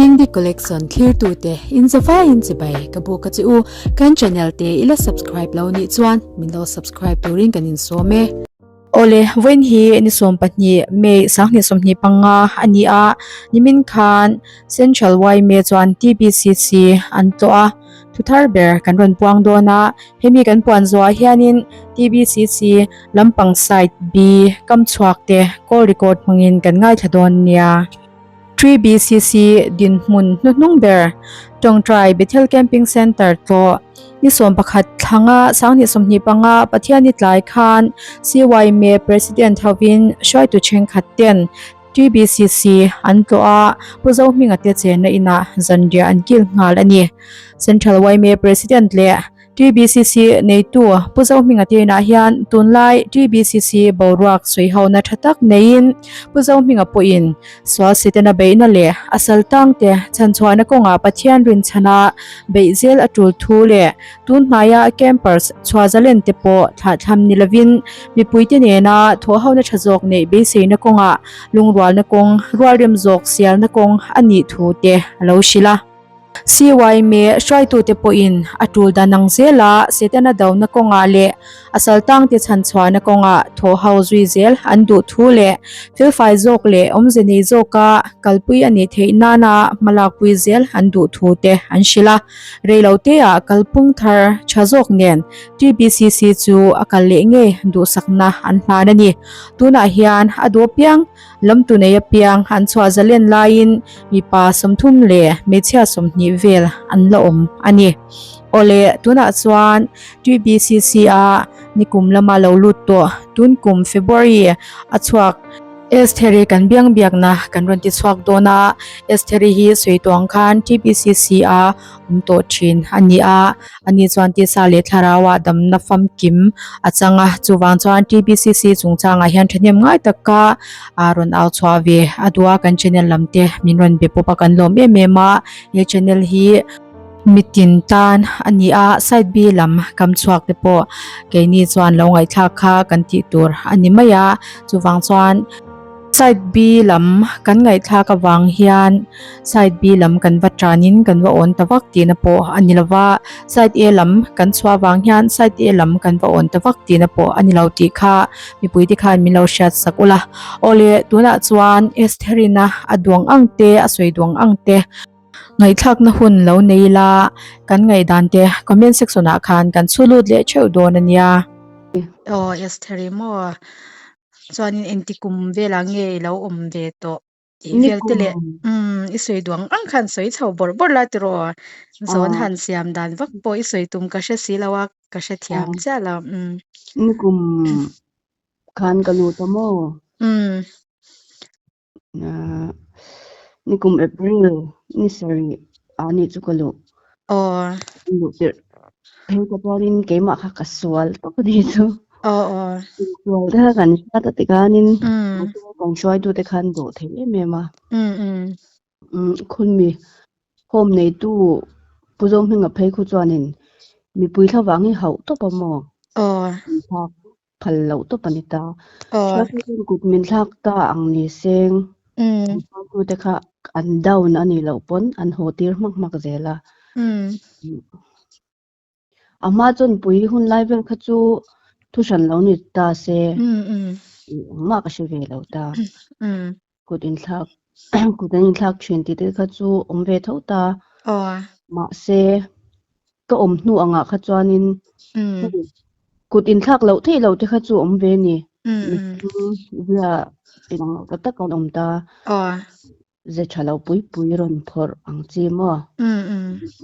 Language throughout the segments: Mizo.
Dingdi Collection thlirtute in zavaiin chibai ka buk a che u. Kan channel te i la subscribe lo nih chuan min lo subscribe turin kan insawm e. Awle, vawiin hi ni 12 May 2025 a ni a, nimin khan Central yma chuan TBCC an tlawh a, thu thar ber kan rawn puang dawn a, hemi kan puan zawhah hianin TBCC lampang side B kam chhuak te call record hmangin kan ngaithla dawn nia. TBCC dinhmun hnuhnung ber Tawngtai Bethel Camping Centre tlawh ni 11 thlanga 2025 Pathianni tlai khan CYMA President hovin hruaitu thenkhat ten TBCC an tlawh a, Pu Zohminga te chenna inah zanriah an kil nghal a ni. Central yma President leh TBCC neitu Pu Zohminga te inah hian tunlai TBCC boruak suihona tha tak neiin Pu Zohminga pawhin sual sitena beihna leh a sal tangte chhanchhuahna kawngah Pathian rinchhana beih zel a tul thu leh tun hnaia campers chhuah zalen te pawh thlahthlam ni lovin mipuite nena thawhhona tha zawk neih beiseina kawngah lungrualna kawng, rualrem zawk sialna kawng a nih thu te a lo hrilh a. CYMA hruaitute pawhin a tul dan ang zela Setana dona kawngah leh a saltangte chhanchhuahna kawngah thawhho zui zel an duh thu leh felfai zawk leh awmze nei zawka kalpui a nih theih nana hmalakpui zel an duh thu te an hrilh a. Reiloteah kalphung thar tha zawk nen TBCC chu a kal leh ngei duhsakna an hlan a ni. Tunah hian a duh apiang Lamtu nei apiang an chhuah zalen laiin mipa 30 leh hmeichhia 20 vel an la awm a ni. Awle, tunah chuan TBCC a nikum lama lo lut tawh tun kum February a chhuak Estheri kan biang biakna kan rawn ti chhuak dawn a, Estheri hi sawi tawh ang khan TBCC a awm tawh thin a ni a, ani chuan tisa leh thlarauah damna famkim a chang a, chuvang chuan TBCC chungchangah hian thahnem ngai taka a rawn au chhuah ve a duh a, kan channel lam te min rawn be pawp a kan lawm em em a, he channel hi mitin tan a ni a, side B lam kam chhuak te pawh keini chuan lo ngaihthlak kha kan tih tur a ni mai a, chuvang chuan. Side B lam kan ngaihthlak avang hian side B lam kan va tanin kan va awn ta vak tihna pawh a ni lova, side A lam kan chhuah avang hian side A lam kan va awn ta vak tihna pawh a ni lo tih kha mipui te khan min lo hriat sak ula. Awle tunah chuan Estherina a duang ang te a sawi duang ang te ngaihthlakna hun lo nei ila kan ngaihdan te comment section ah khan kan chhu lut leh theuh dawn a nia. Aw Estheri maw Chuanin engti kum velah nge i lo awm ve tawh tih vel te leh umm i sawi duang ang khan sawi chho bawrh bawrh la tiraw zawn han siam dan vak pawh i sawi tum ka hre si lo a ka hre thiam chiah lo umm. Nikum khan ka lut a maw? Umm. Nikum April ni sarih ah nih chu ka luh. Aw. Luh tirh phei ka chuanin keimah kha ka sual tawp a nih chu. Aw aw. Sual te kha kan hriat a tikhanin kan hruaitute khan dawh thei em em a. Um um. Khunmi home neitu Pu Zohminga phei khu chuanin mipui thlavang hi hauh tawp a maw? Aw. Phal loh tawp a ni ta. Hruaituten kut min thlak ta ang ni seng. Hruaitute kha an down a nih loh pawn an haw tir hmak hmak zel a. A hma chuan pui hun lai vel kha chu thu hran lo ni ta se. Engmah ka hre ve lo ta. Kut inthlak kut an inthlak thin tih te kha chu awm ve tho ta. Mahse ka awm hnu angah kha chuanin kut inthlak loh theih loh te kha chu awm ve ni. Mihring zia inang lo tak tak an awm ta. Ze tha lo pui pui rawn phawrh ang chi maw.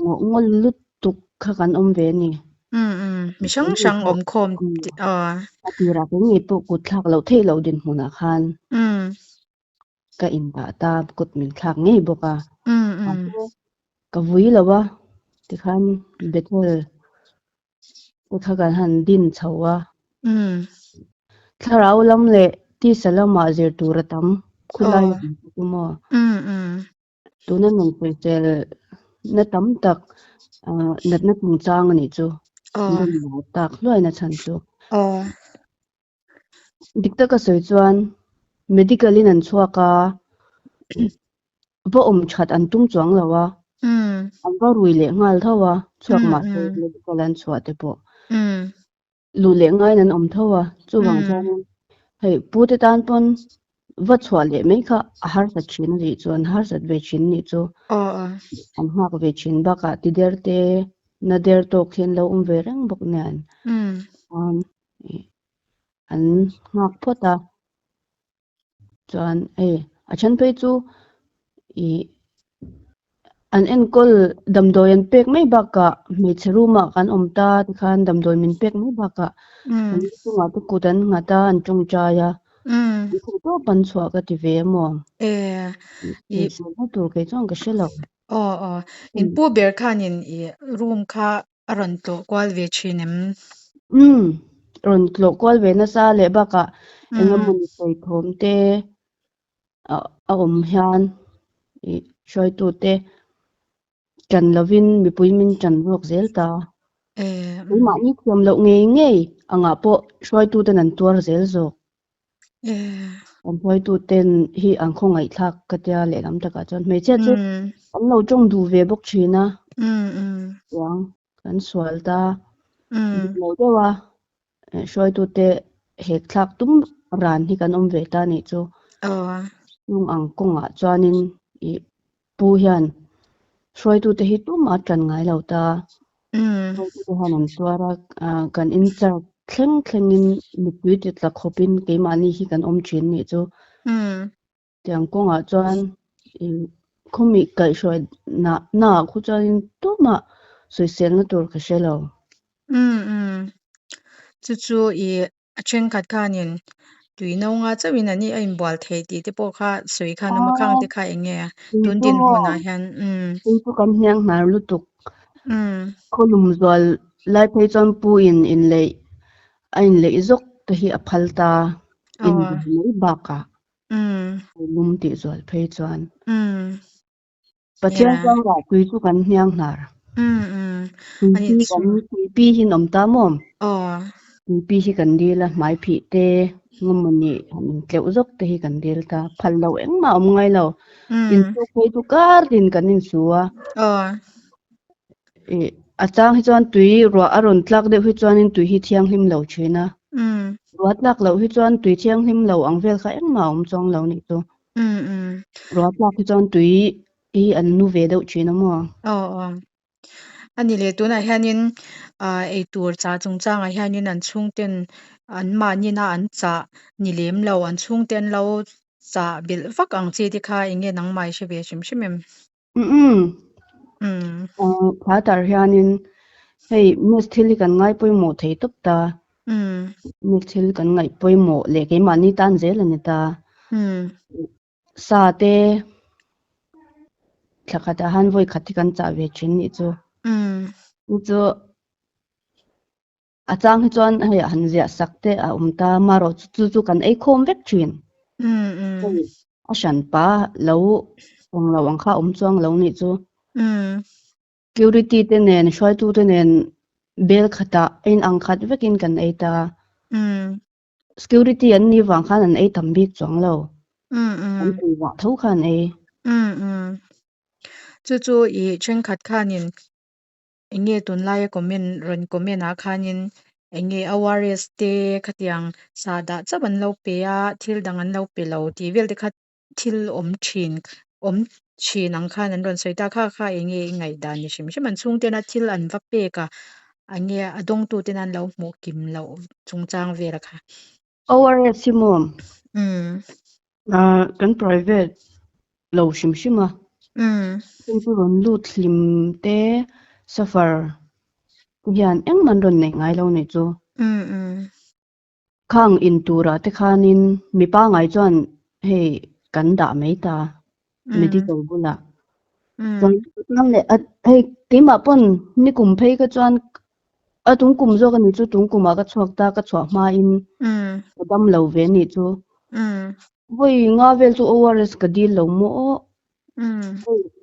Ngawh ngawl lutuk kha kan awm ve ni. Mi hrang hrang awm khawm A tirah kei ngei pawh kut thlak loh theih loh dinhmunah khan ka indah ta kut min thlak ngei bawk a. Mahse ka vui lo a tikhan Bethel te kha kan han din chho a. Thlarau lam leh tisa lamah zir tur a tam khulai a awm chu maw. Tuna nungpuichel na tam tak natna chungchang a nih chu. Nunna tak hluaina chhan chu. Dik taka sawi chuan medical in an chhuak a, Va awm that an tum chuang lo a, an va rui leh nghal tho a, chhuak mahse medical an chhuah te pawh luh leh ngaiin an awm tho a, chuvang chuanin hei pute tan pawn va chhuah leh mai kha a harsat thin a nih chu, an harsat ve thin nih chu, an nghak ve thin bakah ti der te na der tawk hi an lo awm ve reng bawk nen an nghak phawt a. Chuan hei a then phei chu ih an enkawl damdawi an pek mai bakah hmeichhe room ah kan awm ta tikhan damdawi min pek mai bakah an chungah te kut an nghat a an tawngtai a an khuh tawp an chhuah ka ti ve amaw sawisel tur kei chuan ka hre lo. Aw aw in pu ber khanin ih room kha A rawn tlawh kual ve thin em? Umm, rawn tlawh kual ve nasa leh bakah eng emaw ni sawi thawm te a awm hian ih hruaitute ṭan lovin mipui min ṭan ruak zel ta. Keimahni thiam loh ngei ngei angah pawh hruaituten an tuar zel zawk. An hruaituten hi an khawngaihthlak ka tia lehlam takah chuan hmeichhia chu an lo tawng duh ve bawk thin a, chuang kan sual ta dik lo deuh a, hruaitute hek thlak tum ran hi kan awm ve ta nih chu. Chung ang kawngah chuanin ih pu hian hruaitute hi tumah tan ngai lo ta. Hruaitute hian an tuar a, kan in charge thleng thlengin mipui ti tla khawpin keimahni hi kan awm thin nih chu. Tiang kawngah chuan khawmi kaihhruai naah khu chuanin tumah sawiselna tur ka hre lo. Chu chu i A thenkhat khanin tui no nga chauhin a ni a inbual thei tih te pawh kha sawi khan awm a, khang te kha eng nge a tun dinhmunah hian umm. Tui chu kan hniang hnar lutuk. Khaw lum zual lai phei chuan pu in inleih a inleih zawk te hi a phal ta inbual mai bakah lum tih zual phei chuan. Pathian chuan rah tui chu kan hniang hnar. Tuipi kan tuipi hi an awm ta maw? Tuipi hi kan dil a, hmai phih te, ngawmawni han intleuh zawk te hi kan dil ta. Phal lo engmah a awm ngai lo. Insuk phei chu kar tin kan insu a. Ih a chang hi chuan tui ruah a rawn tlak deuh hi chuanin tui hi thianghlim lo thin a. Ruah tlak loh hi chuan tui thianghlim lo ang vel kha engmah a awm chuang lo nih chu. Ruah tlak hi chuan tui hi an nu ve deuh thin a maw? Aw aw. A ni leh tunah hianin ah eitur chah chungchangah hianin an chhungten an mahnin a an chah ni lem lo an chhungte an lo chah belh vak ang chi te kha eng nge nangmah i hre ve hrim hrim em? Umm. Thla tar hianin hei miss thil hi kan ngai pawimawh thei tawp ta. Miss thil kan ngaih pawimawh leh keimahni tan zel a ni ta. Sa te thla khatah han vawi khat hi kan chah ve thin nih chu. Chu chu a chang hi chuan hei han ziah sak te a awm ta marawh chu chu chu kan ei khawm vek thin. Hei a hran pa lo awm lo ang kha a awm chuang lo nih chu. Security te nen hruaitu te nen bel khatah a inang khat vekin kan ei ta. Security an nih vang khan an ei tam bik chuang lo. An ei vah tho kha an ei. Chu chu i thenkhat khanin Eng nge tunlaia comment rawn comment ah khanin eng nge ORS te khatiang sa dah chauh an lo pe a thil dang an lo pe lo tih vel te kha thil awm thin awm thin ang khan an rawn sawi ta kha kha eng nge i ngaihdan ni hrim hrim an chhungtena thil an va pek a eng nge a dawngtu tena an lo hmuh kim loh chungchang vel a kha. ORS hi maw? Kan private lo hrim hrim a. Chung chu rawn lut hlim te suffer te hian engmah an rawn neih ngai lo nih chu. Khang in turah te khanin mi pangngai chuan hei kan dah mai ta medical bulah. Chuan chuan leh hei keimah pawn nikum phei kha chuan a tung kum zawk a nih chu tung kumah ka chhuak ta ka chhuah hmain ka dam lo ve a nih chu. Vawi nga vel chu ORS ka dil lo maw aw.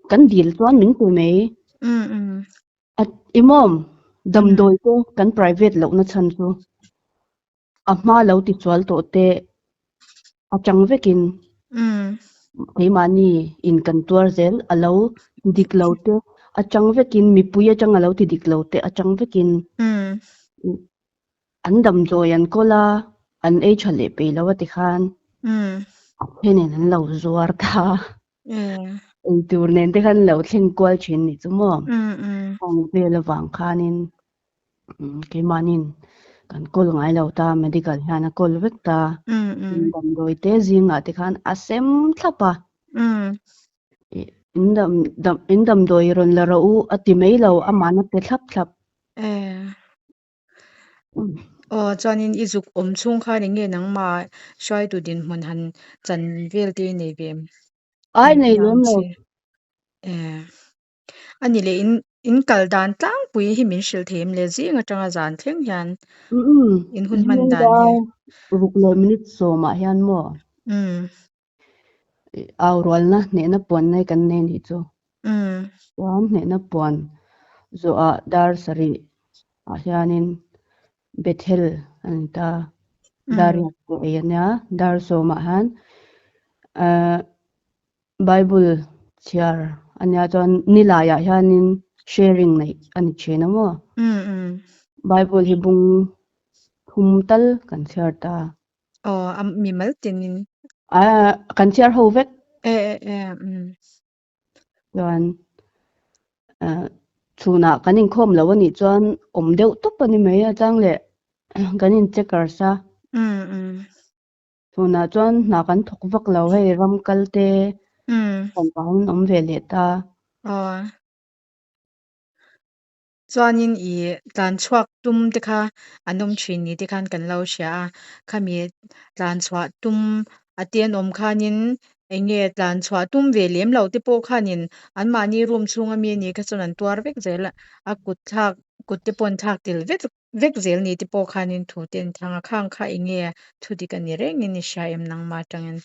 Kan dil chuan min pe mai. A imawm damdawi te kan private lohna chhan chu a hma lo ti chual tawh te atang vekin. Keimahni in kan tuar zel a lo dik lo te atang vekin mipui atang a lo ti dik lo te atang vekin an damdawi an kawl a, an ei tha leh peih lo a tikhan thenin an lo zuar ta. Eitur nen te khan lo thleng kual thin ni chu maw? Ang vel avang khanin keimahnin kan kawl ngai lo ta, medical hian a kawl vek ta. Damdawi te zingah te khan a sem thlap a. In dam dam in damdawi rawn la rawh u a ti mai lo, amahna pe thlap thlap. Aw chuanin i zuk awm chhung khan eng nge nangmah hruaitu dinhmun han chan vel te i nei ve em? Ai nei lem lo. A ni leh in in kal dan tlangpui hi min hrilh thei em le zing atanga zan thleng hian in hun hman dan hi. Ruk leh minute sawmah hian maw? Au rualna hnehna puan nai kan nei nih chu. Chuan hnehna puan zawhah dar sarih ah hianin Bethel a ni ta. Dar riat pawh ei a nia. Dar sawmah hian Bible chhiar a nia chuan nilaiah hianin sharing neih a ni thin a maw? Bible hi bung thum tal kan chhiar ta. Aw, a mimal tinin. A, kan chhiar ho vek. E, e, e, um. Chuan, uh, chhunah kan inkhawm lo a nih chuan awm deuh tawp a ni mai a chang leh kan in checkers a. Um, um. Chhunah chuan hna kan thawk vak lo hei ram kal te kan pahin awm ve leh ta. Aw. Chuanin i tlan chhuak tum te kha an awm thin ni te khan kan lo hria a, khami tlan chhuah tum a te an awm khanin eng nge tlan chhuah tum ve lem lo te pawh khanin anmahni room chhunga mi anih kha chuan an tuar vek zel a, a kut thlak kut te pawh an thlak tel vek vek zel ni te pawh khanin thu te an thang a, khang kha eng nge thu dik a ni rengin i hria em nangmah atangin.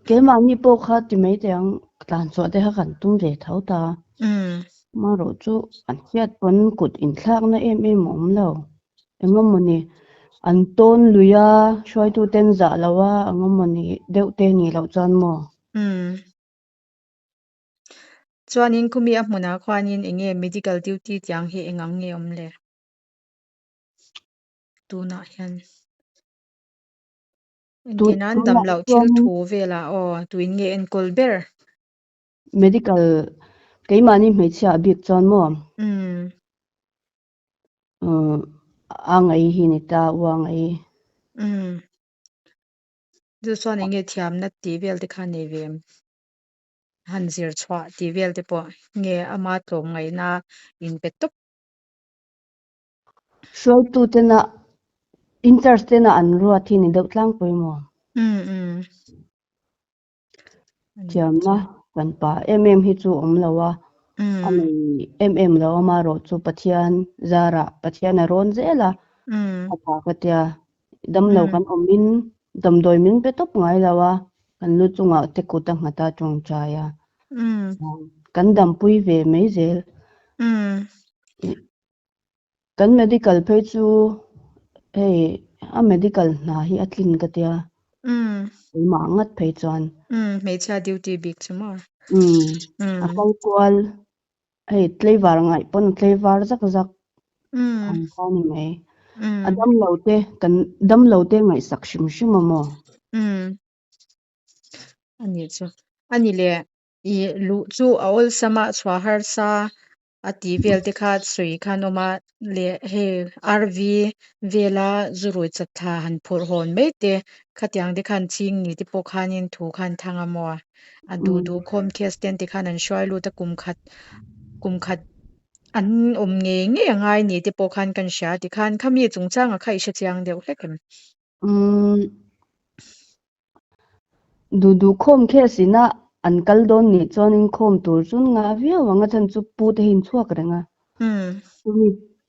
Keimahni pawh kha ti mai teh ang, tlan chhuah te kha kan tum ve tho ta. Amaherawh chu an hriat pawn kut inthlakna em em a awm lo. Engemawni an tawn lui a, hruaituten zah lo a, engemawni deuh te nih loh chuan maw? Chuanin khumi a hmunah khuanin eng nge medical duty tiang hi eng ang nge awm le? Tunah hian. Engtin an dam loh thil thu velah aw tuin nge enkawl ber? Medical keimahni hmeichhia a bik chuan maw? A ngai hi ni ta, u a ngai. Chu chuan eng nge thiamna tih vel te kha nei ve em? Han zir chhuah tih vel te pawh nge ama tlawmngaihna inpe tawp? Hruaitutena in charge tena an ruat hi ni deuh tlangpui maw? Thiamna kan pa em em hi chu awm lo a, a nei em em lo amaherawh chu Pathian zarah Pathian a rawn zel a, a tha ka tia. Damlo kan awmin damdawi min pe tawp ngai lo a, kan lu chungah te kut a nghat a tawngtai a, kan dampui ve mai zel. Kan medical phei chu hei a medical hna hi a tlin ka tia. Keimah ngat phei chuan. Hmeichhia duty bik chu maw? A kal kual hei tlaivar ngaih pawn a tlaivar zak zak ang kha ni mai. A damlo te kan damlo te ngaihsak hrim hrim a maw? A nih chu. A ni le i luh chu a awlsam a chhuah harsa a tih vel te kha sawi khan awm a leh hei RV vela zu rui chat thla han phurh hawn mai te khatiang te khan ching ni te pawh khanin thu khan thang a maw a duh duh khawm case ten te khan an hruai lut a kum khat kum khat an awm ngei ngei a ngai ni te pawh khan kan hria tikhan khami chungchangah kha i hrechiang deuh hlek em? Umm Duh duh khawm case ina an kal dawn nih chuanin khawm tur chun ngah viau ang a chhan chu pu te hi in chhuak reng a. Chumi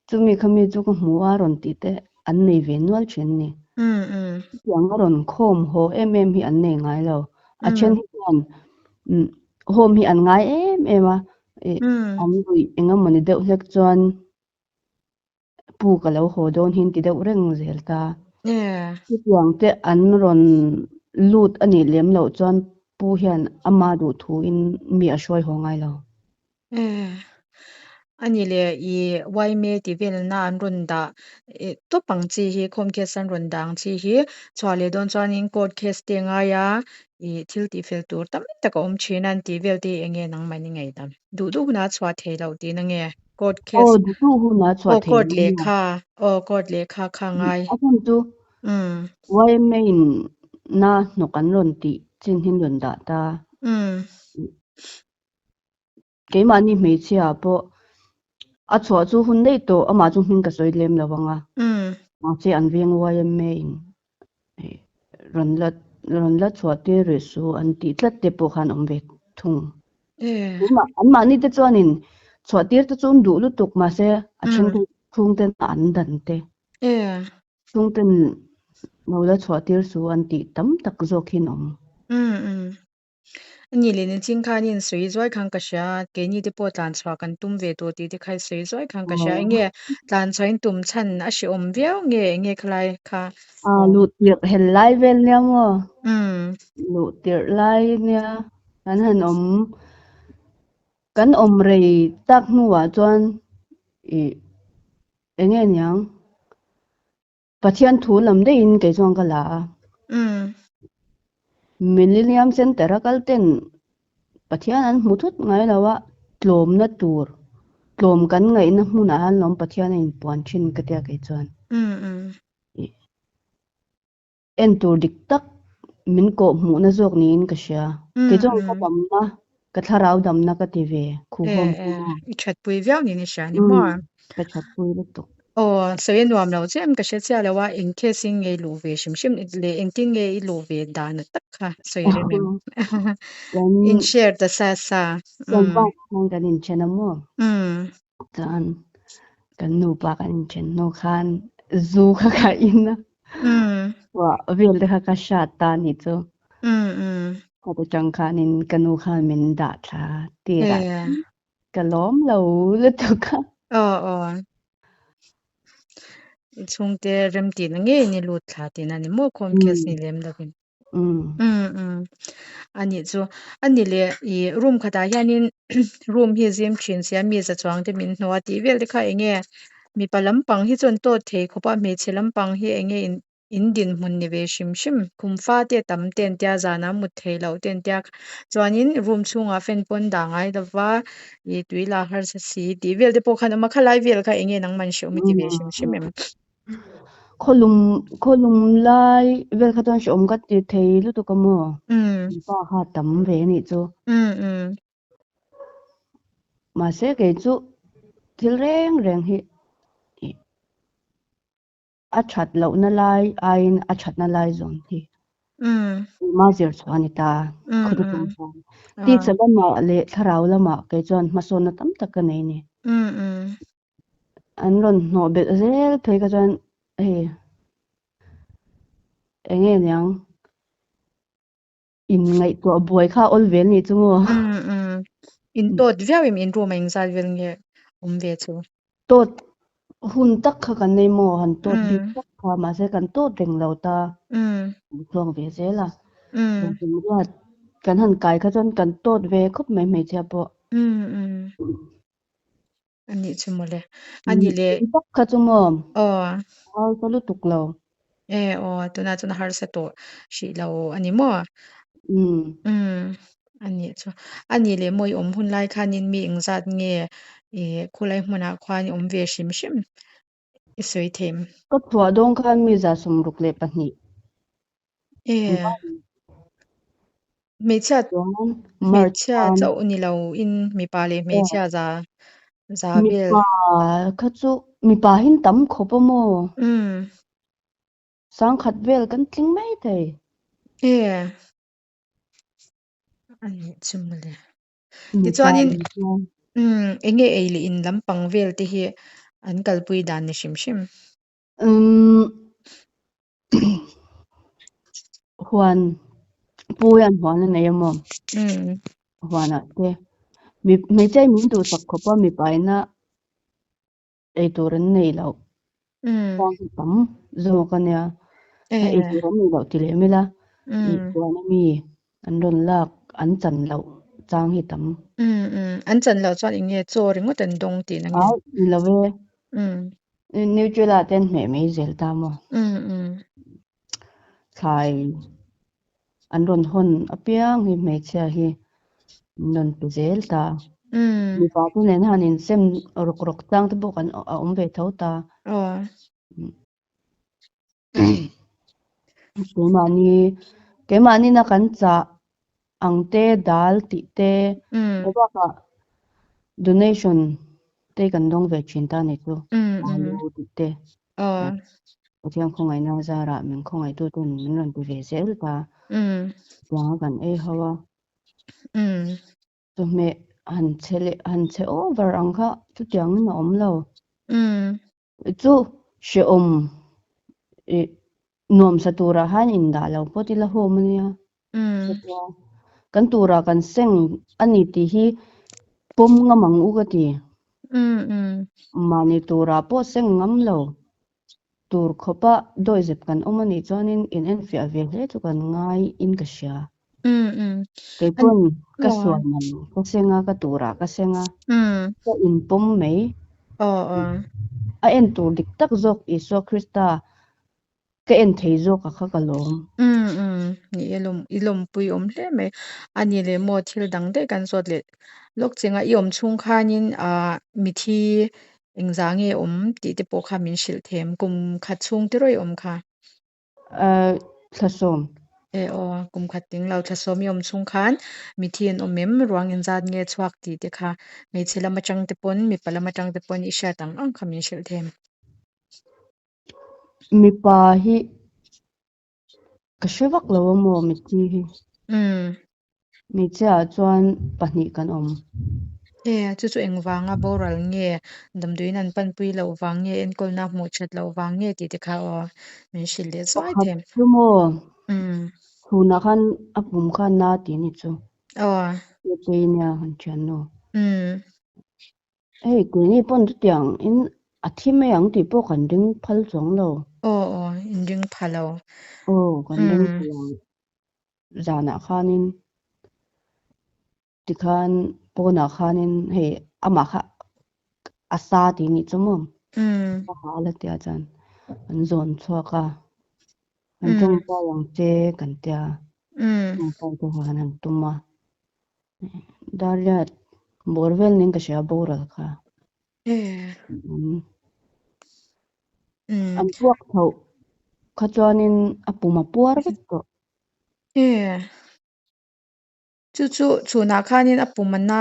chumi khami chu ka hmu a rawn tih te an nei ve nual thin a ni. Chutiang a rawn khawm haw em em hi an nei ngai lo. A then hi chuan home hi an ngai em em a, an ruih eng emawni deuh hlek chuan Pu ka lo haw dawn hi an ti deuh reng zel ta. Chutiang te an rawn lut a nih lem loh chuan pu hian ama duh thuin mi a hruai haw ngai lo. A ni le, i YMA tih velna an rawn dah tawp ang chi hi, khawm case an rawn dah ang chi hi chhuah leh dawn chuanin court case te ngai a, i thil tih fel tur tam tak a awm thin a an tih vel te hi eng nge nangmah in i ngaihdam? Duh duh hunah a chhuah thei loh tihna nge court Aw, case? duh duh hunah a chhuah Aw thei court loh nia. lehkha, aw court lehkha kha ngai. A chhan chu YMA in na hnawk an rawn tih chin hi an rawn dah ta. Keimahni hmeichhia ah pawh a chhuah chu hun daih tawh, amah chu hming ka sawi lem lo ang a. Mahse an veng YMA in rawn la rawn la chhuah tir rih su an tih tlat te pawh khan awm ve thung. Anmahni te chuanin chhuah tir te chu an duh lutuk mahse a then chhungten an dan te. Chhungten lo la chhuah tir su an tih tam tak zawk hi an awm. A ni leh nichin khan in sawi zuai khan ka hria a, keini te pawh tlan chhuah kan tum ve tawh tih te kha i sawi zuai khan ka hria. Enge tlan chhuah in tum chhan a hrehawm viau nge enge khalai kha? A luh tirh hel lai vel nia maw? Luh tirh lai nia kan han awm kan awm rei tak hnuah chuan ih enge niang Pathian thu lam deihin kei chuan ka la a. Millennium Centre a kal ten Pathian an hmu thut ngai lo a, tlawmna tur, tlawm kan ngaihna hmunah hian lawm Pathian a inpuan thin ka tia kei chuan. En tur dik tak min kawh hmuhna zawk niin ka hria. Kei chuan ka damna, ka thlarau damna ka ti ve, khuhawm chu maw. I thatpui viau niin i hria ni maw? Ka thatpui lutuk. Aw, sawi a nuam lo che em ka hre chiah lo a, eng case in nge i luh ve hrim hrim leh engtin nge i luh ve dan tak kha sawi rem em? In share ta sa sa. Kan pa khan kan inthen a maw? Chuan kan nupa kan inthen hnu khan zu kha ka in a. Wah, vel te kha ka hrat ta ni chu. Khawp atang khanin ka nu khan min dah thla tir a. Ka lawm lo lutuk a. Aw aw. I chhungte remtihna ngei ni lut thla tihna ni maw khawm case ni lem lovin. Umm anih chu ani leh i room khatah hianin room hi zim thin sia mi za chuang te min hnawh a tih vel te kha eng nge mipa lampang hi chuan tawt thei khawp a hmeichhe lampang hi eng nge in in dinhmun ni ve hrim hrim khum fa te tam te an tia zana mut theih loh te an tia chuanin room chhungah fan pawn dah ngai lova ih tui la harsa si tih vel te pawh khan a awm a khalai vel kha eng nge nangman hreawm i ti ve hrim hrim em. Khawlum khawlum lai vel kha chuan hrehawm ka ti thei lutuk a maw? Pa kha tam ve a nih chu. Mahse kei chu thil reng reng hi a that lohna lai aiin a thatna lai zawn hi ma zir chhuah a ni ta khawtu tum chuan. Tisa lamah leh thlarau lamah kei chuan hmasawnna tam tak ka nei a ni. An rawn hnawh belh zel phei kha chuan hei eng nge niang in ngaihtuah buai kha awl vel nih chu maw? In tawt viau em in room a engzat vel nge awm ve chu? Tawt hun tak kha kan nei maw han tawt bik tak kha mahse kan tawt reng lo ta kan chhuak ve zel a. Kan han kai kha chuan kan tawt ve khawp mai hmeichhia pawh. Anih chu mawle. Anih leh. Tak kha chu maw? Aw. Harsa lutuk lo. E aw, tunah chuan a harsa tawh hrih lo a ni maw? Umm. Anih chu. Anih leh maw i awm hun lai khanin mi engzat nge i khulai hmunah khuan i awm ve hrim hrim i sawi thei em? Ka chhuah dawn khan mi 62. E. Hmeichhia hmeichhia chauh ni lo in mipa leh hmeichhia za za vel. Mipa kha chu mipa hin tam khawp a maw? 1000 vel kan tling mai thei. E. Anih chu mawle. Tichuanin eng nge ei leh in lampang vel te hi an kalpui dan ni hrim hrim? Huan pu hian huan a nei a maw? Huanah te mi hmeichhia hi min duhsak khawp a mipa ina ei tur an nei loh huan hi tam zawk a nia a ei tur an nei loh ti lem ila. Ih puan ami an rawn lak an chan loh chang hi tam. An chan loh chuan eng nge chaw ringawt an dawng tihna nge? Ai, ni lo e. Nutella te an hmeh mai zel ta maw? Thlai an rawn hawn apiang hi hmeichhia hi an rawn pe zel ta. Mipa te nen han insem rawk rawk chang te pawh kan a awm ve tho ta. Keimahni keimahni na kan chah ang te dal tih te bakah donation te kan dawng ve thin ta ni chu alu tih te Pathian khawngaihna zarah min khawngaihtu ten min rawn ti ve zel ta tianga kan ei ho a. Chawhmeh han chhe leh han chhe over ang kha chutiangin a awm lo. Chu hrehawm ih nuamsa turah khan indah lo pawh tila home a nia. Chutia kan turah kan seng a ni tih hi pawm ngam ang u ka ti. Mahni turah pawh seng ngam lo tur khawpa dawihzep kan awm a nih chuanin in enfiah ve hle chu kan ngai in ka hria. Kei pawn ka sual man ka seng a, ka turah ka seng a, ka inpawm mai. A en tur dik tak zawk Isua Krista ka en thei zawk a kha ka lawm. Ni e lawm, i lawmpui awm hle mai. A ni leh maw thil dang daih kan zawt leh lawk chenga i awm chhung khanin mithi engzah nge awm tih te pawh kha min hrilh them kum khat chhung te rawih awm kha. Thla sawm. E aw, kum khat ting lo thla sawm i awm chhung khan mithi an awm em, ruang inzat nge chhuak tih te kha hmeichhe lam atang te pawn mipa lam atang te pawn i hriat ang ang kha min hrilh them. Mipa hi ka hre vak lo a maw mithi hi. Hmeichhia ah chuan pahnih kan awm. E, chu chu engvanga boral nge, damdawiin an panpui loh vang nge, enkawlna hmuh that loh vang nge tih te kha aw min hrilh leh zuai Pakhat them. chu maw, chhunah khan a pum khan na tih ni chu. Aw. Tei nia kan thiannu. Hei keini pawn chutiang in a thi mai ang tih pawh kan ring phal chuang lo. Aw aw, in ring pha lo. Aw, kan ring pha lo. Zanah khanin tikhan pawnah khanin hei amah kha a sa tih nih chu maw? A hal a tia chuan an zawn chhuak a, an tawngtai ang che kan tia, tawngtai te khan an tum a. Dariat bawr vel nen ka hria boral kha. An puak tho kha chuanin a pum a puar vek tawh. Chu chu chhunah khanin a pum a na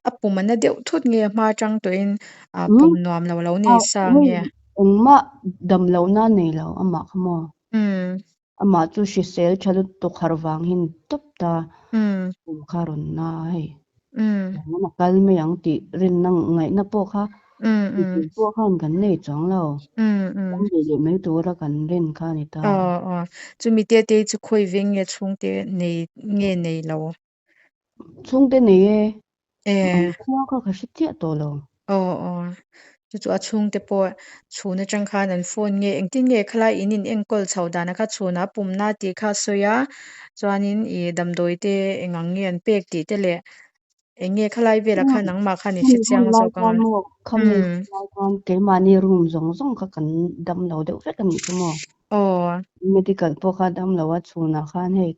a pum a na deuh thut nge hma atang tawhin a pum nuam lo lo nei sa nge. Engmah dam lohna nei lo amah kha maw. Amah chu hrisel tha lutuk harh vang hi ni tawp ta. Pum kha rawn na a hei. Engmah a kal mai ang tih rinna ngaihna pawh kha mipui pawh khan kan nei chuang lo. Kan nei leh mai tura kan rin kha a ni ta. Aw aw. Chumi te te chu khawi veng nge chhungte nei nge nei lo? Chhungte nei e. An khua kha ka hre chiah tawh lo. Aw aw. Chu chu a chhungte pawh chhun atang khan an phone nge engtin nge khalai in in enkawl chho dan a kha chhunah pumna tih kha a sawi a. Chuanin ih damdawi te eng ang nge an pek tih te leh eng nge khalai velah khan nangmah khan i hre chiang zawk ang a. Khami lai khan keimahni room zawng zawng kha kan dam lo deuh vek a nih chu maw. Aw. Medical pawh kha dam lo a chhunah khan hei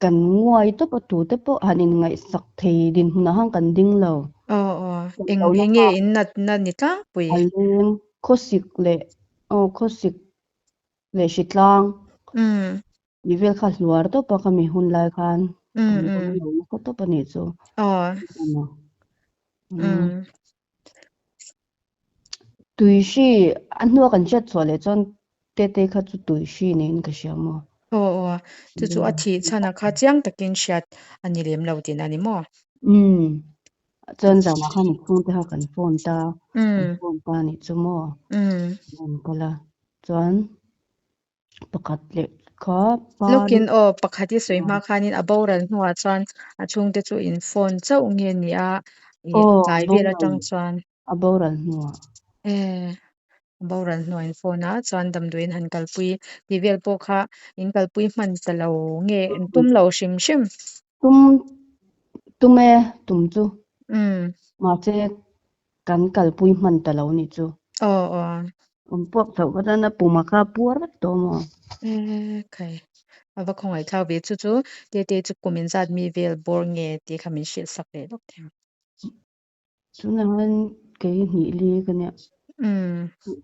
Kan nguai tawp a tute pawh han inngaihsak thei dinhmunah khan kan ding lo. Aw aw, eng eng nge in natna ni tlangpui? A leng khawsik leh aw khawsik leh hritlang tih vel kha hluar tawp a khami hun lai khan kan dawng lo nasa tawp a nih chu. Aw. Tui hri a hnua kan hriat chhuah leh chuan Tete kha chu tui hri niin ka hria maw? Aw aw, chu chu a thih chhan a kha chiang takin hriat a ni lem lo tihna a ni maw? Umm, chuan zanah khan i chhungte kha kan phone ta, kan phone ta a nih chu maw? Kan kal a, chuan pakhat leh kha par Lawkin aw, pakhat i sawi hma khanin a boral hnuah chuan a chhungte chu in phone chauh nge ni a, ih tlai vel atang chuan. A boral hnuah. E. Boral hnuai in phone a, chuan damdawiin han kalpui tih vel pawh kha in kalpui hman ta lo nge in tum lo hrim hrim? Tum tum e, tum chu. Mahse kan kalpui hman ta lo nih chu. Aw aw. Awm puak chhoh ka tan a puma kha puar vek tawh maw? E khai, a va khawngaih thlak ve chu chu Tete chu kum in zat mi vel bawr nge tih kha min hrilh sak leh lawk thei ang. Tunah hian kei hnih li ka nia.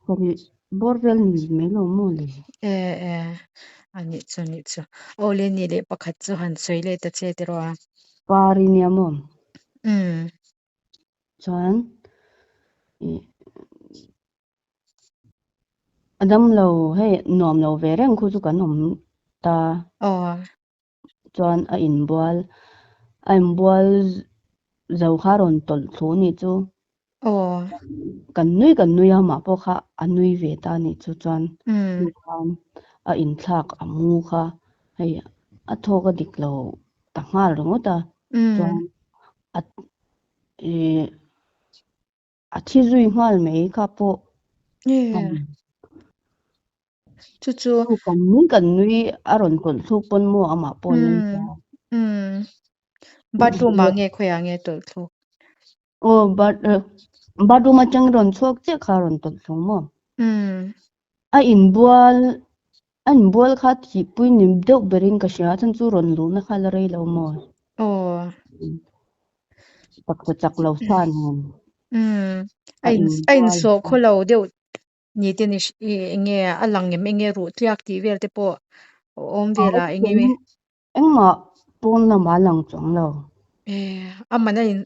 Pahnih bawr vel ni mai lo maw le? E e, a nih chu nih chu. Aw le nih leh pakhat chu han sawi leh ta che tiraw a? Par i nia maw? Chuan ih a dam lo hei nuam lo ve reng khu chu kan awm ta. Aw. Chuan a inbual a inbual zo kha a rawn tawlh thlu a nih chu. Aw. Kan nui kan nui a amah pawh kha a nui ve ta a nih chu chuan hnu khan a inthlak a mu kha hei a thawk a dik lo ta nghal ringawt a chuan a ih A thi zui nghal mai kha pawh. Chu chu. Kan nui kan nui a rawn tawlh thluk pawn maw amah pawh a nui ta. Bathroom ah nge khawiah nge tawlh thluk? Aw bathroom atang rawn chhuak chiah kha a rawn tawlh thluk maw? A inbual a inbual kha thihpui ni deuh berin ka hria a chhan chu rawn luhna kha la rei lo maw? Aw. Taksa chak lo sa nen. Umm a in a insawh khaw lo deuh ni te ni eng nge a lang em eng nge ruh tliak tih vel te pawh a awm vel a eng nge Engmah pawn lamah a lang chuang lo. E a man a in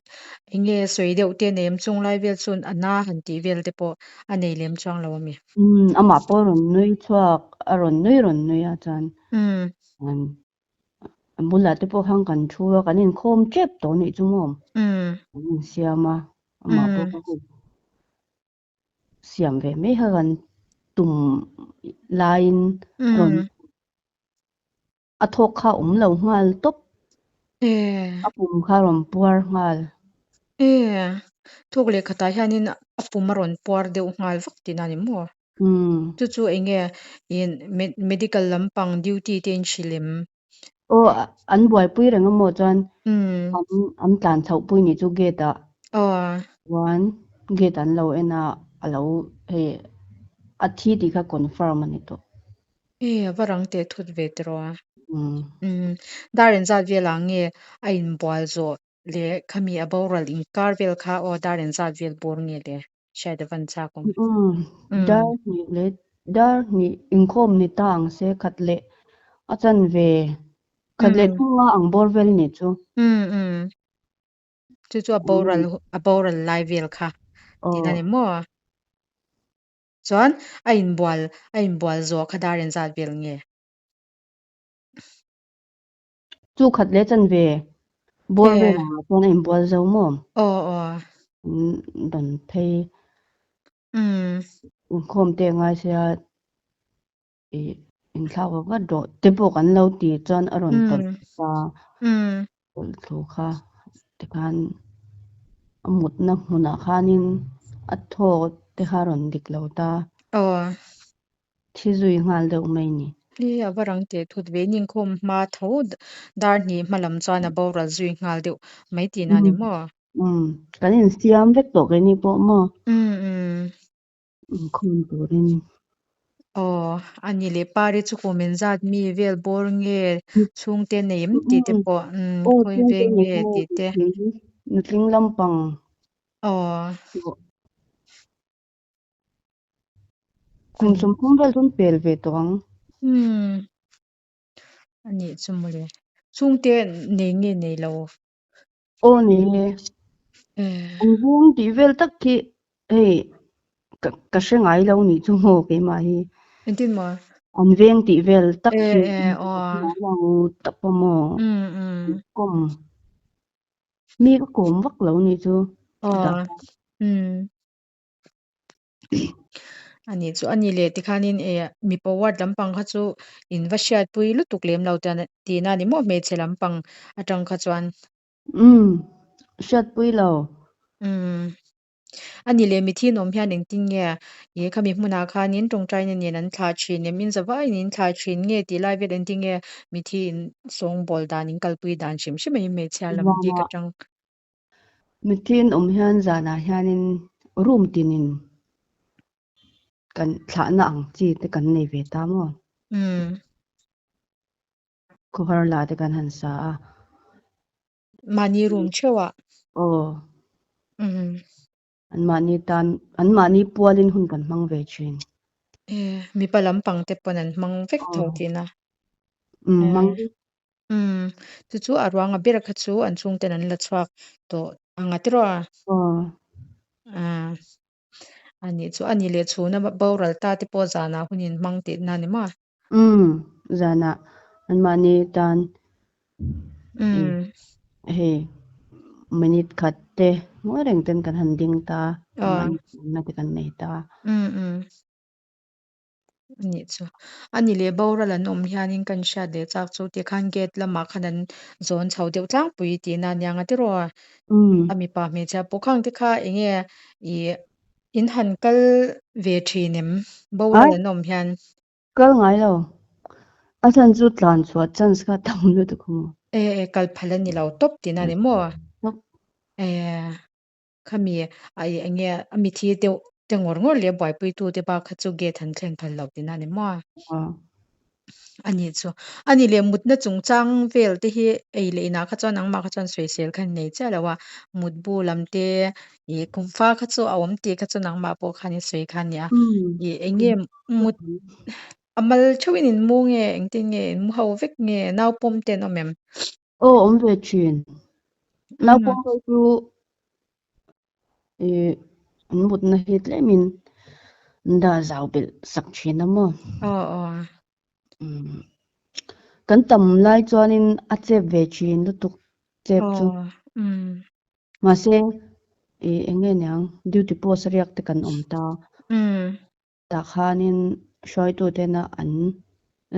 eng nge sawi deuh te nei em chung lai vel chuan a na han tih vel te pawh a nei lem chuang lo a mi. Umm amah pawh a rawn nui chhuak a rawn nui rawn nui a chuan umm A bulah te pawh khan kan thu a, kan inkhawm tep tawh anih chu maw? Kan insiam a, amah pawh kha hun siam ve mai kha kan tum laiin rawn a thawk kha a awm lo nghal tawp. A pum kha a rawn puar nghal. E, thawk leh khatah hianin a pum a rawn puar deuh nghal vak tihna a ni maw? Chu chu eng nge in medical lampang duty te in hrilh em? Aw an buaipui reng a maw chuan an an tlan chhoh pui nih chu gate ah. Aw. Chuan gate an lo en a a lo hei a thi tih kha confirm a ni tawh. E a va rang teh thut ve tiraw a. Dar engzat velah nge a inbual zawh leh khami a boral inkar vel kha aw dar engzat vel bawr nge le? Hriat a van chak awm. Dar hnih leh dar hnih inkhawm ni ta ang se khat leh a chan ve khat leh thunga ang bawr vel ni chu. Chu chu a boral a boral lai vel kha tihna ni maw? Chuan a inbual a inbual zawh kha dar engzat vel nge? Chu khat leh chan ve bawr vel ah chuan a inbual zo maw? Aw aw. Rawn phei inkhawm te ngai sia ih inthlak vak vat rawh te pawh kan lo ti chuan a rawn tawlh ta tawlh thlu kha tikhan a mutna hmunah khanin a thaw te kha a rawn dik lo ta. Aw. Thi zui nghal deuh mai ni. Hi a va rang teh thut ve inkhawm hma tho dar hnih hma lam chuan a boral zui nghal deuh mai tihna a ni maw? Umm kan insiam vek tawh keini pawh maw? Umm umm. Inkhawm turin. Aw a ni leh pari chu kum engzat mi vel bawr nge chhungte nei em tih te pawh umm khawi veng nge tih te. Nutling lampang. Aw. Kum 30 vel chuan pel ve tawh ang. Umm. A nih chu mawle. Chhungte nei nge nei lo? Aw nei e. An vung tih vel tak khi hei ka ka hre ngai lo nih chu maw keimah hi. Engtin maw? An veng tih vel tak khi ka hre ngai lo tak pawh maw. Kawm. Mi ka kawm vak lo nih chu. Aw. Umm. A nih chu a ni leh tikhanin eh mipa ward lampang kha chu in va hriatpui lutuk lem lo tihna a ni maw hmeichhe lampang atang kha chuan. Umm hriatpui lo. Umm Ani leh mitthi in awm hian engtin nge ih khami hmunah khanin tawngtaina nen an thlah thin em? In zavaiin in thlah thin nge tih lai vel engtin nge mitthi in sawngbawl dan in kalpui dan hrim hrim a in hmeichhia lam bik Zanah atang. Mitthi in awm hian zanah hianin room tinin kan thlahna ang chi te kan nei ve ta maw? Umm. Khawhar la te kan han sa a. Mahni room theuh ah. Aw. Umm. An mahni tan, an mahni pualin hun kan hmang ve thin. E, mipa lampang te pawn an hmang vek tho tihna. Umm, hmang vek. Umm, chu chu a ruanga ber kha chu an chhungten an la chhuak tawh ang a tiraw a? Aw. Ah, ani chu ani leh chhuna boral ta te pawh zanah hun in hmang tihna ni maw? Umm, zanah an mahni tan Umm. hei minute khat te ngawi reng ten kan han ding ta, an mahni awmna te kan nei ta. Umm umm. Anih chu. Ani leh boral an awm hianin kan hriat leh chak chu tikhan gate lamah khan an zawn chho deuh tlangpui tihna ania nga tiraw? A mipa hmeichhia pawh khang te kha eng nge ih in han kal ve thin em boral an awm hian? Kal ngai lo. A chhan chu tlan chhuah chance kha tam lutuk a maw? E e kal phal a ni lo tawp tihna a ni maw? E. Khami a ih eng nge a mithi deuh te ngawr ngawr leh buaipuitu te bak kha chu gate han thlen phal lo tihna a ni maw? A nih chu. A nih leh mutna chungchang vel te hi ei leh inah kha chuan nangmah kha chuan sawisel kha an nei chiah lo a, mutbu lam te ih kumfa kha chu a awm tih kha chu nangmah pawh khan i sawi kha a nia. Ih eng nge mut a mal theuhin in mu nge engtin nge in mu ho vek nge naupawm te an awm em? Aw awm ve thin. Naupang ho chu ih an mutna hi tlemin an dah zau belh sak thin a maw? Aw aw. Umm kan tam lai chuanin a chep ve thin lutuk chep chu. Aw umm. Mahse ih eng nge niang duty post a riak te kan awm ta. Umm. Tah khanin hruaitutena an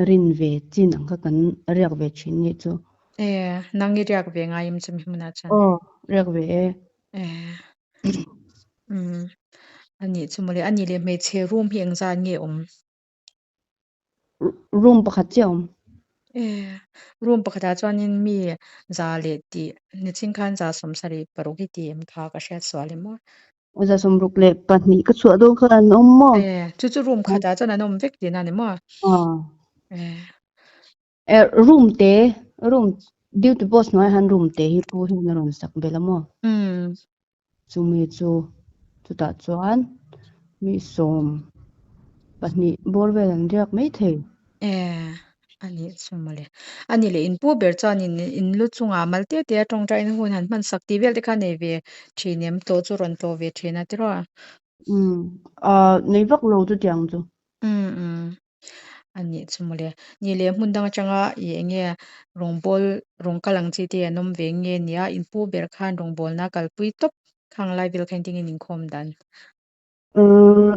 rin ve chin ang kha kan riak ve thin nih chu. E, nang i riak ve ngai em chumi hmunah chuan? Aw, riak ve e. E, umm, anih chu mawle. Anih leh hmeichhe room hi engzat nge awm? Room pakhat chiah awm. E, room pakhatah chuanin mi za leh tih nichin khan za 76 hi ti em kha ka hriat sual em aw? 62 ka chhuah dawn khan an awm maw? E, chu chu room khatah chuan an awm vek tihna a ni maw? E. E, room te, room duty post hnuaiah hian room te hi pu hian a rawn sak belh a maw? Umm. Chumi chu chutah chuan mi 12 bawr vel an riak mai thei. E, a nih chu mawle. A nih leh in pu ber chuan in in lu chungah mal te te a tawngtaina hun han hman sak tih vel te kha nei ve thin em? Tlawh chu rawn tlawh ve thin a tiraw? Umm, ah nei vak lo chutiang chu. Umm umm. A nih chu mawle. Ni leh hmun dang atanga i eng nge rawngbawl rawng kal ang chi te an awm ve nge nia in pu ber khan rawngbawlna kalpui tawp khang lai vel kha engtin nge in inkhawm dan? Umm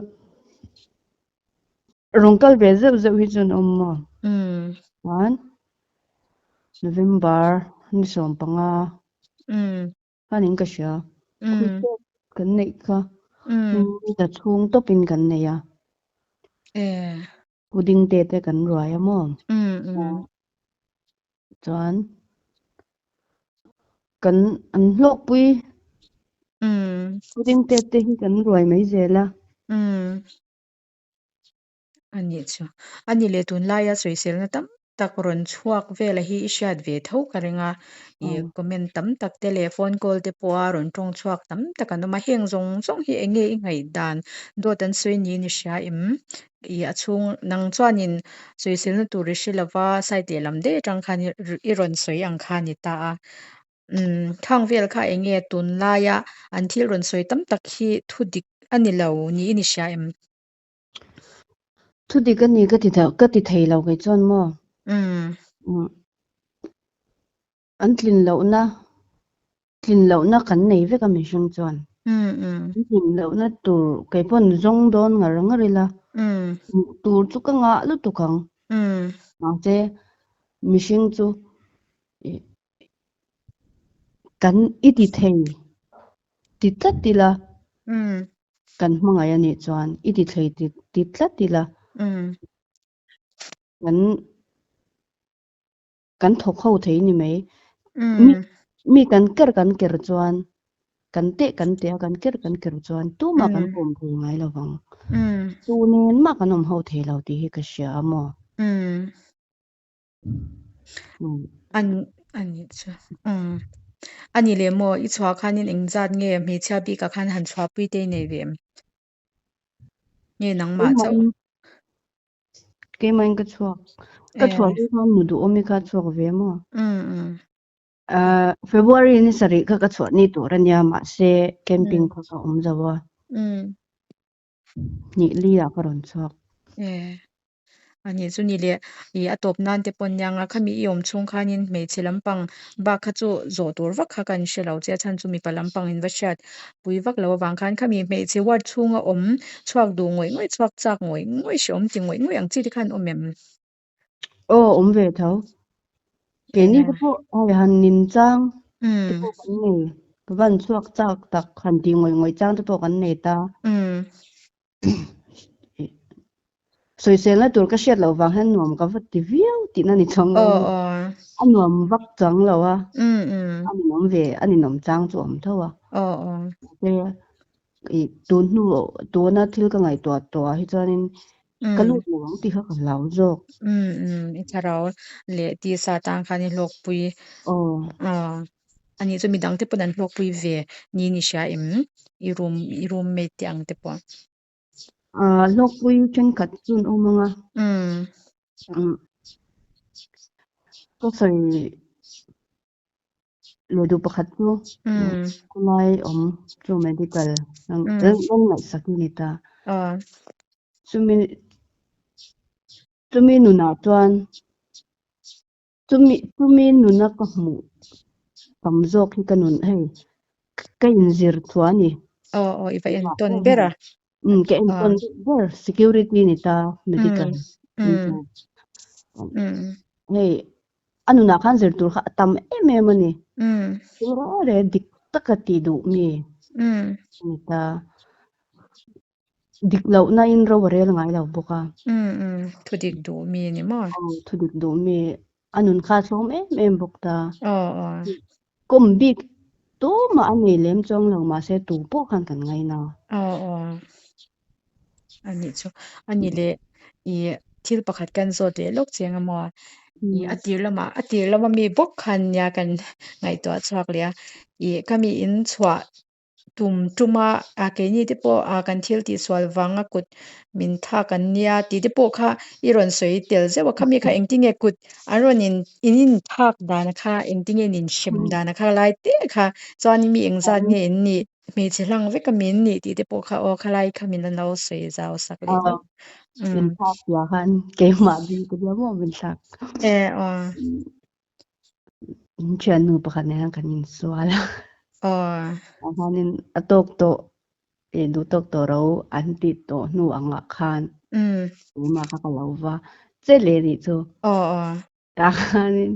rawng kal ve zeuh zeuh hi chu an awm maw? Umm. Chuan November ni 15 Umm. Khanin ka hria. Khuh kan neih kha ni chhung tawpin kan nei a. Pudding te te kan ruai a maw? Chuan kan an hlawkpui pudding te te hi kan ruai mai zel a. A nih chu. A nih leh tunlaia sawiselna tam tak rawn chhuak vela hi i hriat ve tho ka ring a. I comment tam tak te leh phone call te pawha rawn tawng chhuak tam tak an awm a. Heng zawng zawng hi eng nge i ngaihdan dawt an sawi niin i hria em? I a chhung nang chuanin sawiselna tur i hre lova side lehlam daih atang khan i rawn sawi ang kha a ni ta a. Umm khang vel kha eng nge tunlaia an thil rawn sawi tam tak hi thu dik a ni lo niin i hria em? Thu dik a ni ka ti ka ti thei lo kei chuan maw? Umm. An tlin lohna tlin lohna kan nei vek a mihring chuan. Umm umm. An tlin lohna tur kei pawn zawng dawn ngar ngar ila. Umm. Hmuh tur chu ka ngah lutuk ang. Umm. Mahse mihring chu ih kan i ti thei ti tlat ila. Umm. Kan hmangaih a nih chuan i ti thlei ti ti tlat ila. Kan kan thawk ho thei ni mai. Mi mi kan ker kan ker chuan kan teh kan teh a, kan ker kan ker chuan tumah kan kawm thei ngai lo vang. Tu nen mah kan awm ho thei lo tih hi ka hria a maw? An ani chu umm ani leh maw i chhuah khanin engzat nge hmeichhia bikah khan han chhuahpui te i nei ve em? Nge nangmah chauh? Keimahin ka chhuak. Ka chhuah hi khan nu duhawm hi kha chhuak ve maw? February ni sarih kha ka chhuah ni tur a nia mahse camping kha ka awm zo a. Hnih li ah ka rawn chhuak. Ani chu ni leh i a tawp nan te pawn nia nga khami i awm chhung khanin hmeichhe lampang bak kha chu zawh tur vak kha kan hre lo che a chhan chu mipa lampang in va hriat pui vak lo avang khan khami hmeichhe ward chhunga awm chhuak duh ngawih ngawih chhuak chak ngawih ngawih hreawm ti ngawih ngawih ang chi te khan awm em? Aw awm ve tho. Keini te pawh hei han nin chang te pawh kan nei. Ka van chhuak chak tak han tih ngawih ngawih chang te pawh kan nei ta. Sawiselna tur ka hriat loh vang hian nuam ka va ti viau tihna ni chuang lo. A nuam vak chuang lo a. A ninawm ve, a ninawm chang chu a awm tho a. I tun hnu tuna thil ka ngaihtuah tawh ah hi chuanin ka lut lo ang tih kha ka hlau zawk. Um um i thlarau leh tisa tan khan i hlawkpui aw ani chu midang te pawn an hlawkpui ve ni ni hria em i room i roommate te ang te pawh. Ah hlawkpui thenkhat chu an awm ang a. Um ka sawi Leh duh pakhat chu khawlai awm chu medical an ngaihsak a ni ta. Chumi chumi nunah chuan chumi chumi nuna ka hmuh tam zawk hi ka nun hei ka inzir thuah a ni. Aw aw i va entawn ber a. Umm ka entawn ber security ni ta medical. Hei A nunah khan zir tur kha a tam em em a ni. Thil reng reng dik taka tih duh mi a ni ta. Dik lohna in ro a rel ngai lo bawk a. Thu dik duh mi a ni maw? Aw, thu dik duh mi. A nun kha a thlawm em em bawk ta. Kawm bik tumah a nei lem chuang lo mahse tu pawh khan kan ngaina. Aw aw. A nih chu. A ni leh i thil pakhat kan zawt leh lawk chiang a maw? I a tir lamah a tir lama mi bawk khan nia kan ngaihtuah chhuak leh a. I ka mi in chhuah tum tuma a keini te pawh a kan thil tihsual vanga kut min thlak an nia tih te pawh kha i rawn sawi tel zeuh a. Khami kha engtinge kut an rawn in in inthlak dan kha engtinge in inhrem dan kha lai te kha chuan mi engzat nge in nih hmeichhe hlang vek a min nih tih te pawh kha aw khalai kha min an lo sawi zau sak leh deuh. Min thlak piah khan keimah bik ka nia maw min thlak. E aw. In thiannu pakhat nen khan kan insual a. Aw. Ah khanin a tawk tawh eh duh tawk tawh ro an tih tawh hnu angah khan keimah kha ka lo va che leh nih chu. Aw aw. Tah khanin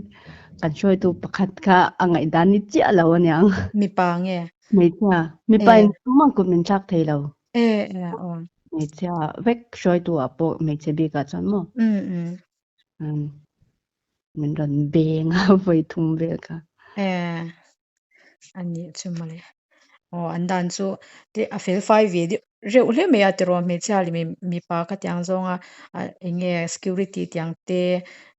kan hruaitu pakhat kha a ngaihdan ni chiah lo aniang. Mipa nge? Hmeichhia. Mipa in tumah kut min thlak thei lo. E e aw. Hmeichhia vek hruaitu ah pawh hmeichhe bikah chuan maw? Um um. Um min rawn beng a vawi thum vel kha. E anih chu mawle. Aw an dan chu te a fel fai ve deuh reuh hle mai a tiraw hmeichhia leh mipa khatiang zawnga ah eng nge security tiang te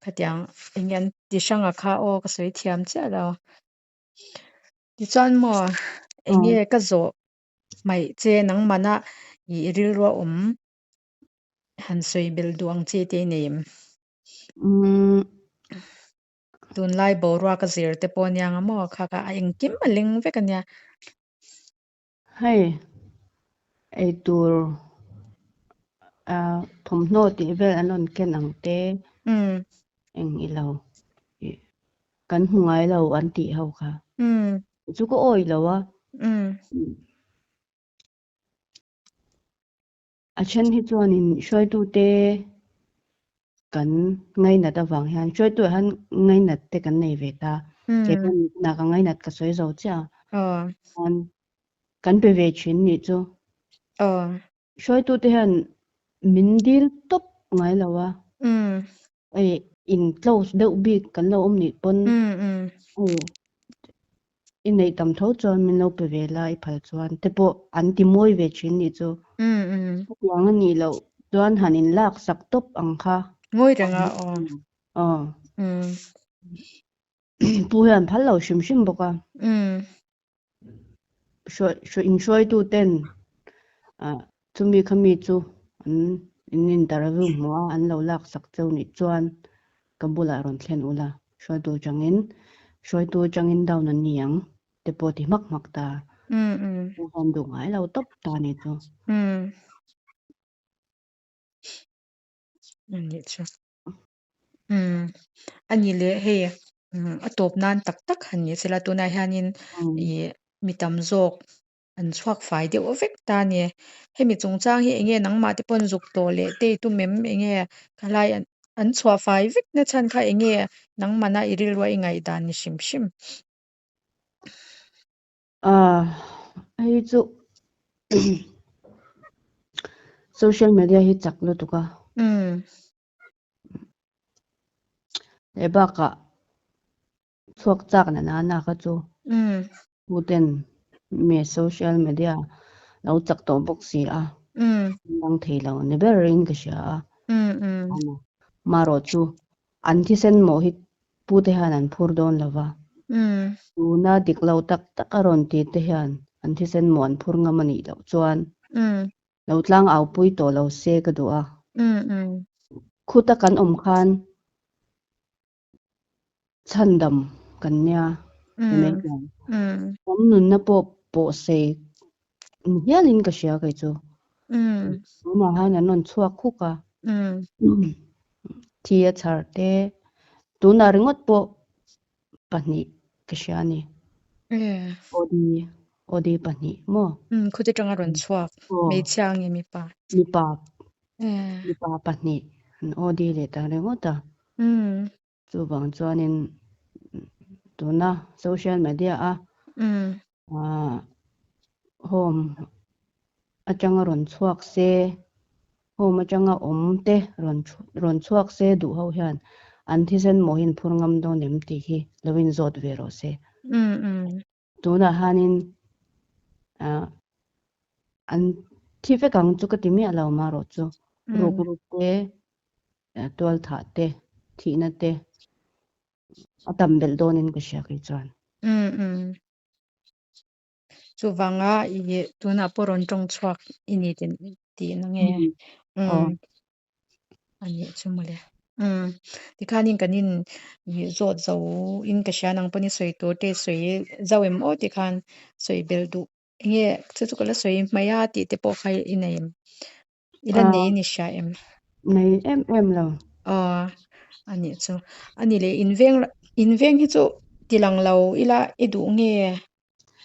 khatiang eng nge an ti hrang a kha aw ka sawi thiam chiah lo. Tichuan maw eng nge ka zawh hmaih che nangmahna ih rilru a awm han sawi belh duh ang chi te i nei em? Tunlai boruak a zir te pawh ania nga maw kha kha a engkim a leng vek ania. Hei eitur ah thawmhnaw tih vel an rawn ken ang te eng ilo kan hmu ngai lo an tih ho kha chu ka awih lo a. A then hi chuanin hruaitute kan ngainat avang hian hruaitu ah hian ngainat te kan nei ve ta. Kei pawh nihna ka ngainat ka sawi zo chiah a. Chuan kan pe ve thin nih chu. Aw. Hruaitute hian min dil tawp ngai lo a. Hei in close deuh bik kan lo awm nih pawn i neih tam tho chuan min lo pe ve la i phal chuan te pawh an ti mawi ve thin nih chu. Chutiang a nih loh chuan han in lak sak tawp ang kha. Ngawi reng a aw. Aw. Pu hian phal lo hrim hrim bawk a. Inhruaituten chumi khami chu an in interview hmuh a, an lo laksak cheu nih chuan ka bulah rawn thlen ula, hruaitu atangin hruaitu atangin down an ni ang te pawh ti hmak hmak ta. An duh ngai lo tawp ta ni chu. Anih chu. A ni leh hei a tawp nan tak tak han ni sela tunah hianin ih mi tam zawk an chhuak fai deuh vek ta a ni. Hemi chungchang hi eng nge nangmah te pawn zuk tawh leh te i tum em eng nge khalai an chhuah fai vek na chhan kha eng nge nangmahna i rilru a i ngaihdan ni hrim hrim. Hei chu social media hi chak lutuk a. He bakah chhuak chak na nana kha chu tuten me social media lo chak tawh bawk si a dang thei lo ni ber in ka hria a marawh chu an thisen mawh hi pute hian an phur dawn lo va tuna dik lo tak tak a rawn ti te hian an thisen mawh an phur ngam a nih loh chuan Lo tlang au pui tawh lo se ka duh a. Khuta kan awm khan chhandam kan nia ti mai chuan. Kan nunna pawh pawh sei ni hialin ka hria kei chu. Tunah khan an rawn chhuak khuk a. Thi a chhar te tunah ringawt pawh pahnih ka hria a ni. Odi, Odi pahnih maw? Umm, khuti tanga rawn chhuak. Hmeichhia nge mipa? Mipa. Mipa pahnih an Odi leh ta ringawt a. Chuvang chuanin tuna social media a home atanga rawn chhuak se, home atanga awm te rawn chhuak se duh ho hian an thisen maw hi an phur ngam dawn em tih hi lo inzawt ve rawh se. Tunah hianin an thi vek ang chu ka ti miah lo marawh chu ruk ruk te, tualthah te, thihna te a tam belh dawnin ka hria kei chuan. Chuvanga i tunah pawh rawn tawng chhuak i ni tih na nge? Umm a nih chu mawle. Umm tikhanin kan in zawt zo in ka hria nang pawhin i sawi tur te i sawi zau em aw tikhan sawi belh duh enge chu chu ka la sawi hmai a tih te pawh kha i nei em? I la nei in i hria em? Nei em em lo. Aw, a nih chu. A ni leh inveng inveng hi chu ti lang lo ila i duh nge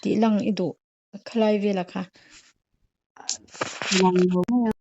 tih lang i duh khalai vela kha? Lang lo mai a.